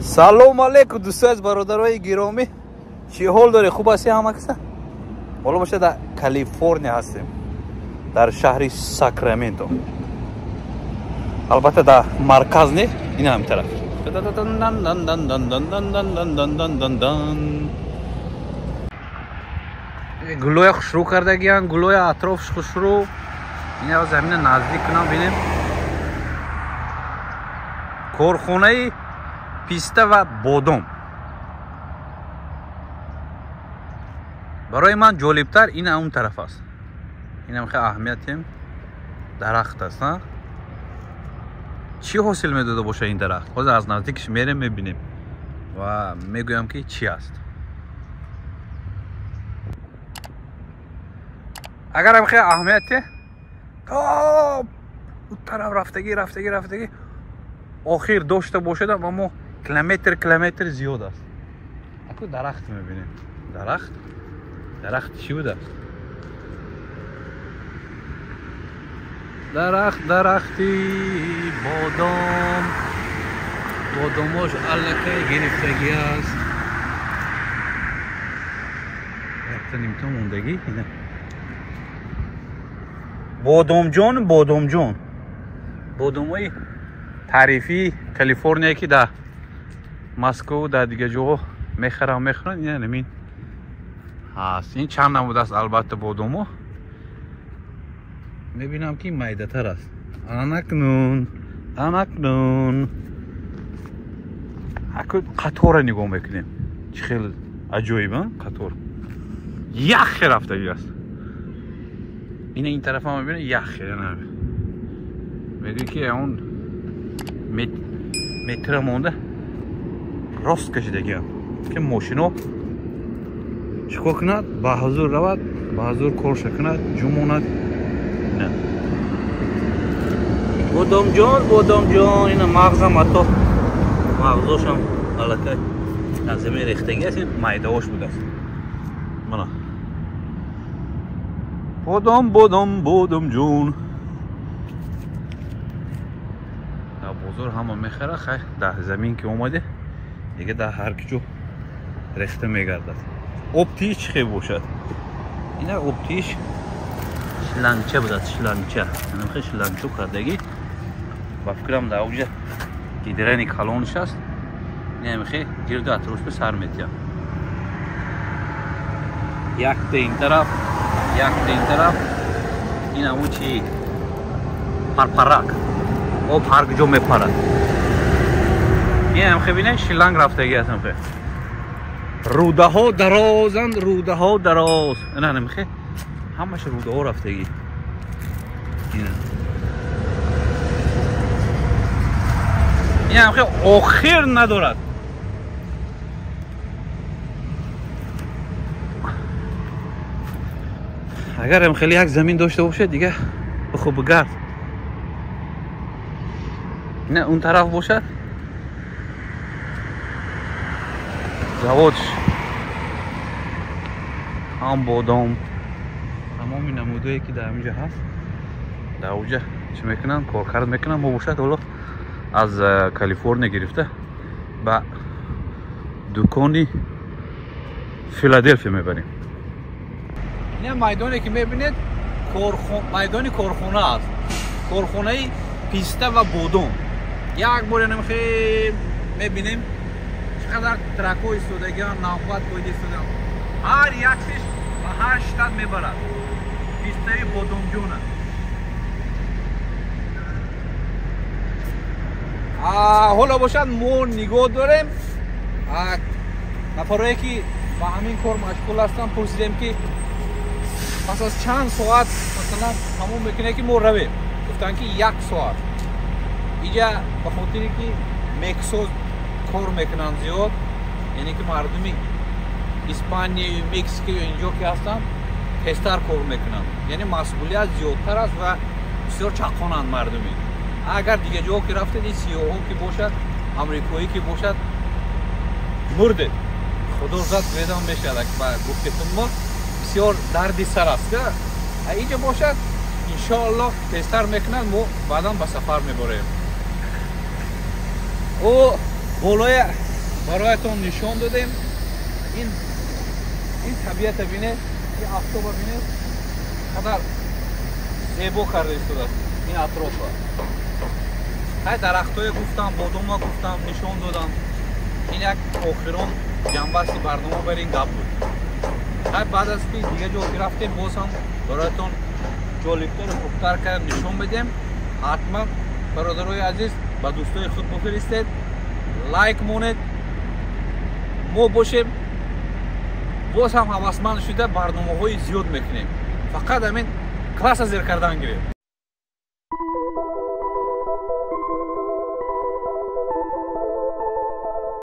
Салом алейкум дӯстои аз бародарои гиромӣ. Чӣ ҳол доред? Хуб ҳастед ҳама каса? Ҳоло боша дар Калифорния ҳастем, дар шаҳри Сакраменто. Албатта дар марказ не, ин ҳам тараф. Гулоя хушрӯ кардагиян, гулоя атрофш хушрӯ. Ин замина наздик кунам бинем. Корхонаи писта ва бодом. Барои ман ҷолибтар ин он тараф аст. Инам хеле аҳамиятем дарахт аст, ҳа? Чӣ ҳосил медода боша ин дарахт? Ҳозир аз наздикш мерем мебинем ва мегӯям ки чӣ аст. Агарам хеле аҳамияте то он тараф рафтагӣ рафтагӣ рафтагӣ охир дошта бошадам, аммо километр километр зиёд аст. Аку дарахт мебинем. Дарахт? Дарахт чӣ будааст? Дарахт, дарахти бодом. Бодомош аллакай гирифтагӣ аст. Якта нимта мондагӣ. Бодомҷон, бодомҷон. Бодомои тарифии Калифорния ки дар Москва дар дигар ҷоҳо мехарам мехӯранд, ин ҳамин ҳаст. Ин чанд намуд аст албатта бодомо. Мебинам ки майдатар аст. Анакнун, анакнун. Аку қатора нигоҳ мекунем. Чӣ хел аҷоиб, қатор. Яхе рафтагӣ аст. Ина ин тарафа мебинем, яхе. Мегӯй ки он метра монда рост кашидагиам ки мошино чӣ кор кунад, ба ҳузур равад, ба ҳузур корша кунад, ҷумонад. На бодомҷон, бодомҷон, ина мағзам ҳатто мағзошам аллакай аз замин рехтагӣ аст, ин майдаош будааст. Мана бодом, бодом, бодомҷон. Дар бозор ҳама мехара, хай дар замин ки омаде дига дар ҳар ки ҷо рехта мегардад. Обтиш чӣ хел бошад? Ина обтиш шлангча будааст, шлангча. Ҳамин шлангчо кардагӣ. Ба фикрам дар оҷа гидрани калонш аст. Ин ҳамин гирду атроф сар метиҳам. Якта ин тараф, якта ин тараф. Ин ҳамун чи парпарак. Об ҳар ҷо мепарад. Ин ҳам хе бинед, шланг рафтагӣ аст ҳам хе. Рӯдаҳо дарозанд, рӯдаҳо дароз. Ин ҳам хе ҳамааш рӯдаҳо рафтагӣ. Ин ҳам хе охир надорад. Агар ҳам хеле як замин дошта бошад, дига бихо бигард. Не, он тараф бошад заводш ҳам бодом, тамоми намудое ки дар ҳаминҷо ҳаст, дар оҷа чӣ мекунанд, коркард мекунанд. Мо бошад ҳоло аз Калифорния гирифта ба дукони Филаделфия мебарем. Ин майдоне ки мебинед, майдони корхона аст. Корхонаи писта ва бодом. Як бор янам хел мебинем чӣ қадар тракҳо истодагианд, навбат қоида истодаанд. Ҳар яксиш ба ҳар штат мебарад пистаи бодомҷона. Ҳоло бошад мо нигоҳ дорем нафарое ки ба ҳамин кор машғул ҳастанд, пурсидем ки пас аз чанд соат масалан тамом мекунем ки мо равем. Гуфтанд ки як соат. Иҷа ба хотире ки мексоз кор мекунанд зиёд, яъне ки мардуми Испанияю Мексикаю инҷо ки ҳастанд тезтар кор мекунанд, яъне масъулият зиёдтар аст ва бисёр чаққонанд мардуми. Агар дигар ҷо ки рафтед, ин сиёҳо ки бошад, амрикоӣ ки бошад, мурдед. Худо зад ведам мешавад. Ба гуфти худ мо бисёр дарди сар аст. Иҷа бошад Иншоаллоҳ, тезтар мекунад, мо баъдан ба сафар мебарем. О, болоя бароятон нишон додем. Ин табиата бинед, ин афтоба бинед, қадар зебо карда истодааст ин атрофа. Ҳай, дарахтое гуфтам, бодома гуфтам, нишон додам. Ин як охирон ҷанбасти барнома бар ин гап буд. Ҳай, баъд аз ки дига ҷо ки рафтем, боз ҳам бароятон ҷолибтару хубтар карда нишон медем. Ҳатман, бародарои азиз, ба дӯстои худ бифиристед, лайк монед. Мо бошем, боз ҳам ҳавасманд шуда, барномаҳои зиёд мекунем. Фақат ҳамин класса зер кардан гирем.